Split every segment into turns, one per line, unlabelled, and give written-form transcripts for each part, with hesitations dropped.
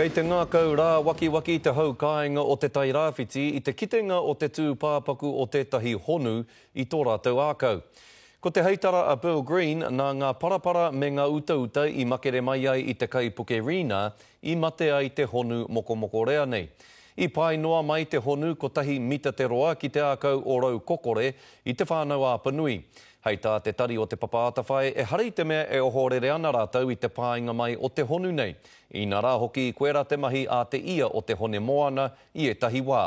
Kei te ngākau rāwakiwaki te hau kāinga o Te Tai Rāwhiti i te kitenga o te tūpāpaku o tētahi honu i tō rātou ākau. Ko te heitara a Bill Green, nā ngā parapara me ngā utauta i makere mai ai i te kaipuke Rena i mate ai te honu mokomokorea nei. I pae noa mai te honu kotahi mita te roa ki te ākau o Raukokore i Te Whānau-a-Apanui. Hei tā te tari o Te Papa Atawhai, ehara i te mea e ohorere ana rātou i te paenga mai o te honu nei. Inā rā hoki, koirā te mahi a te ia o te hone moana i ētahi wā.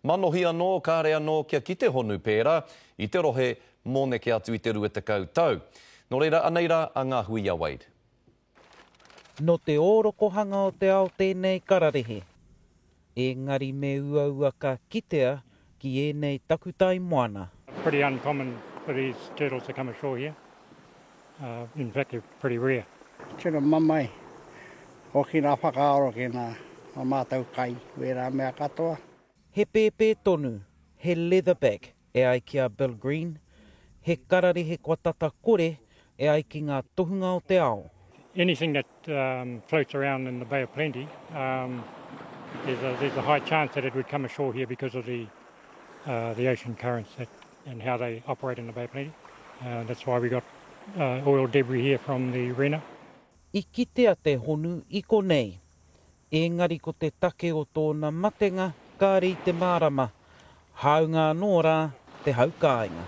Manohi anō, kāre anō kia kite honu pērā i te rohe mō neke atu i te 20 tau. Nō reira, anei rā a Ngāhuia Wade.
Nō te ōrokohanga o te ao tēnei kararehe, ēngari me uaua ka kitea ki ēnei takutai moana.
Pretty uncommon for these turtles to come ashore here, in fact they're pretty rare.
Tino mamae hoki ngā whakaaro ki ngā mātou kai, wērā mea katoa.
He pēpē tonu, he leatherback E ai ki a Bill Green, he kararehe kua tata kore e ai ki ngā tohunga o te ao.
Anything that floats around in the Bay of Plenty, there's a, there's a high chance that it would come ashore here because of the, uh, the ocean currents that, and how they operate in the Bay of Plenty. Uh, that's why we got uh, oil debris here from the Rena.
I kitea te honu i konei. Ēngari ko te take o tōna matenga kāre i te mārama, hāunga anō rā te hau kāinga.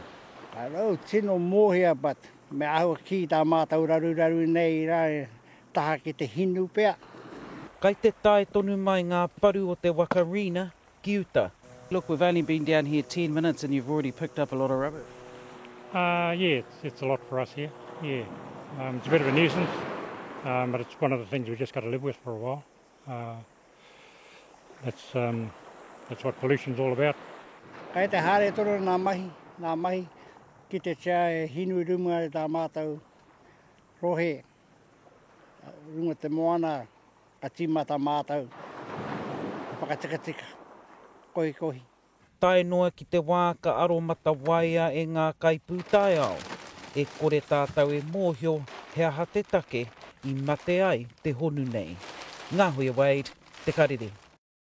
I know tino mōhia but me āhua kī tā mātou raruraru nei rā taha ki te hinu pea.
Kai te tae tonu mai ngā paru o te waka Rena ki uta. Look, we've only been down here 10 minutes and you've already picked up a lot of rubbish.
Uh, yeah, it's, it's a lot for us here, yeah. Um, it's a bit of a nuisance, um, but it's one of the things we've just got to live with for a while. Uh, that's, um, that's what pollution's all about.
Kei te haere tonu ngā mahi, ngā mahi ki te tia e hinu i runga i tā mātou rohe, runga te moana Ka tīmata mātou te whakatikatika kohikohi.
Tae noa ki te wā ka aromatawaia e ngā kaipūtaiao, e kore tātou e mōhio he aha te take i mate ai te honu nei. Ngāhuia Wade, Te Karere.